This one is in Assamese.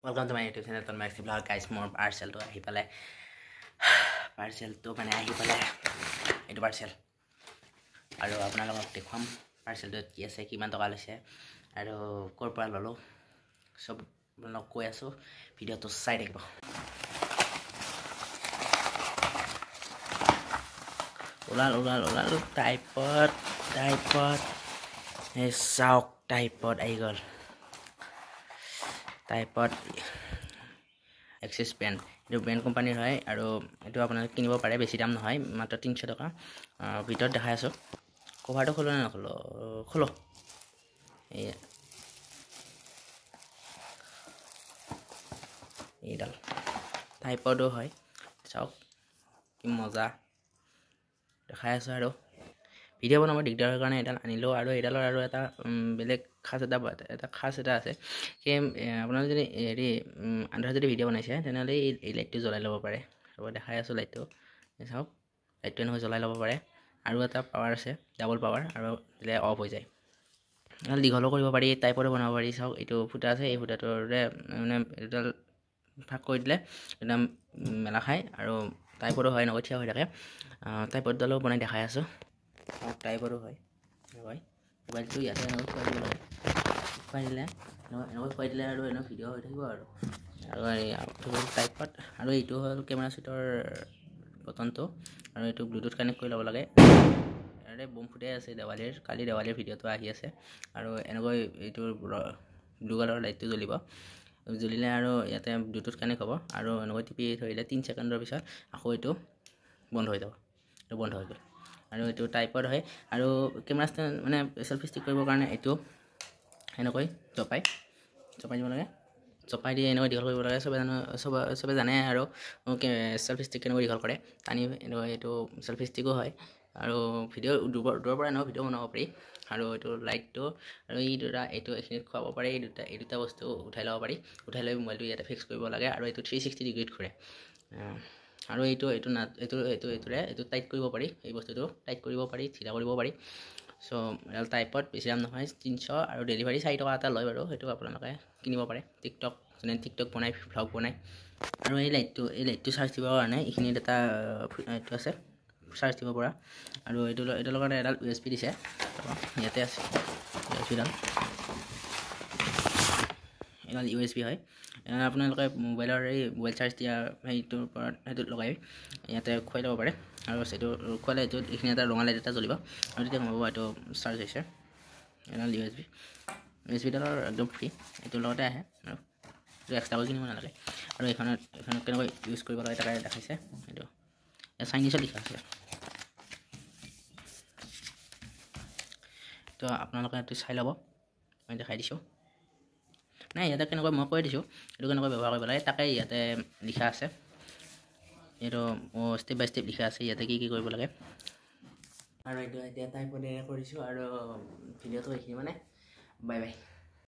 Welcome to my YouTube channel Tanmoy vlog. Guys, মোৰ পাৰ্চেলটো আহি পালে। পাৰ্চেলটো মানে আহি পালে, এইটো পাৰ্চেল। আৰু আপোনালোকক দেখুৱাম পাৰ্চেলটোত কি আছে, কিমান টকা লৈছে আৰু ক'ৰ পৰা ল'লোঁ, চব আপোনালোকক কৈ আছোঁ। ভিডিঅ'টো চাই থাকিব। ওলাল ওলাল ওলাল, টাইপত টাইপত, এই চাওক, টাইপত আহি গ'ল। টাইপত এক্সিছ ব্ৰেণ্ড, এইটো ব্ৰেণ্ড কোম্পানীৰ হয় আৰু এইটো আপোনালোকে কিনিব পাৰে, বেছি দাম নহয়, মাত্ৰ 300 টকা। ভিতৰত দেখাই আছোঁ। কভাৰটো খোলো নে নখোলো? খোলো। এই এইডাল টাইপডো হয়, চাওক কি মজা দেখাই আছোঁ। আৰু ভিডিঅ' বনাব দিগদাৰ হোৱাৰ কাৰণে এডাল আনিলোঁ। আৰু এইডালৰ আৰু এটা বেলেগ খাচ এটা আছে, সেই আপোনালোকে যদি হেৰি আন্ধাৰত যদি ভিডিঅ' বনাইছে, তেনেহ'লে এই লাইটটো জ্বলাই ল'ব পাৰে। ৰ'ব, দেখাই আছোঁ লাইটটো। চাওক, লাইটটো এনেকৈ জ্বলাই ল'ব পাৰে। আৰু এটা পাৱাৰ আছে, ডাবল পাৱাৰ, আৰু দিলে অফ হৈ যায়। দীঘলো কৰিব পাৰি, টাইপৰো বনাব পাৰি। চাওক, এইটো ফুটা আছে, এই ফুটাটোৰে মানে এইডাল ফাঁক কৰি দিলে একদম মেলা খায় আৰু টাইপৰো হয়, এনেকৈ থিয় হৈ থাকে। টাইপডালো বনাই দেখাই আছোঁ। টাইপৰো হয়, হয়। মোবাইলটো ইয়াতে এনেকৈ খুৱাই দিব লাগে। খুৱাই দিলে এনেকৈ খুৱাই দিলে আৰু এনেকৈ ভিডিঅ' হৈ থাকিব। আৰু আৰু হ'ল টাইপত। আৰু এইটো হ'ল কেমেৰা শ্বুটৰ বটনটো আৰু এইটো ব্লুটুথ কানেক্ট কৰি ল'ব লাগে। ইয়াৰে বম ফুটাই আছে দেৱালীৰ, কালি দেৱালীৰ ভিডিঅ'টো আহি আছে। আৰু এনেকৈ এইটো ব্লু কালাৰৰ লাইটটো জ্বলিব, জ্বলিলে আৰু ইয়াতে ব্লুটুথ কানেক্ট হ'ব। আৰু এনেকৈ টিপি ধৰিলে 3 ছেকেণ্ডৰ পিছত আকৌ এইটো বন্ধ হৈ যাব। এইটো বন্ধ হৈ গ'ল। আৰু এইটো টাইপত হয়। আৰু কেমেৰা ষ্টেণ্ড মানে চেল্ফি ষ্টিক কৰিবৰ কাৰণে এইটো এনেকৈ জপাই জপাই দিব লাগে। জপাই দি এনেকৈ দীঘল কৰিব লাগে। চবে জানো, চবে জানে আৰু চেল্ফি ষ্টিক কেনেকৈ দীঘল কৰে, টানি এনেকৈ। এইটো চেল্ফি ষ্টিকো হয় আৰু ভিডিঅ' দূৰৰ পৰা এনেকৈ ভিডিঅ' বনাব পাৰি। আৰু এইটো লাইটটো আৰু এই দুটা, এইটো এইখিনিত খুৱাব পাৰি। এই দুটা বস্তু উঠাই ল'ব পাৰি। উঠাই লৈ মোবাইলটো ইয়াতে ফিক্স কৰিব লাগে। আৰু এইটো 360 ডিগ্ৰীত ঘূৰে। আৰু এইটো এইটো নাট এইটো এইটো এইটোৰে এইটো টাইট কৰিব পাৰি। এই বস্তুটো টাইট কৰিব পাৰি, ঢিলা কৰিব পাৰি। চ' এডাল টাইপত বেছি দাম নহয়, 300, আৰু ডেলিভাৰী 4 টকা এটা লয় বাৰু। সেইটো আপোনালোকে কিনিব পাৰে। টিকটক যোনে টিকটক বনায়, ভ্লগ বনায়। আৰু এই লাইটটো চাৰ্জ দিবৰ কাৰণে এইখিনিত এটা এইটো আছে, চাৰ্জ দিব পৰা। আৰু এইটোৰ লগতে এডাল ইউএছবি দিছে, ইয়াতে আছে ইউএছবিডাল। এডাল ইউএছবি হয়। আপোনালোকে মোবাইলৰ এই মোবাইল চাৰ্জ দিয়া সেইটোৰ ওপৰত সেইটোত লগাই ইয়াতে খুৱাই ল'ব পাৰে। আৰু সেইটো খুৱালে এইটোত এইখিনি এটা ৰঙা লাইট এটা জ্বলিব আৰু তেতিয়া গম পাব এইটো চাৰ্জ হৈছে। এডাল ইউএছবি, ইউএছবিডালৰ একদম ফ্ৰী, এইটোৰ লগতে আহে আৰু এইটো এক্সট্ৰাকৈ কিনিব নালাগে। আৰু এইখনত কেনেকৈ ইউজ কৰিব লাগে তাকে দেখাইছে। এইটো চাইনিজত লিখা আছে, তো আপোনালোকে এইটো চাই ল'ব। মই দেখাই দিছোঁ নাই ইয়াতে কেনেকৈ, মই কৈ দিছোঁ এইটো কেনেকৈ ব্যৱহাৰ কৰিব লাগে, তাকে ইয়াতে লিখা আছে। এইটো ষ্টেপ বাই ষ্টেপ লিখা আছে ইয়াতে কি কি কৰিব লাগে। আৰু এইটো এতিয়া টাইপতে কৰিছোঁ আৰু ভিডিঅ'টো এইখিনি মানে। Bye bye.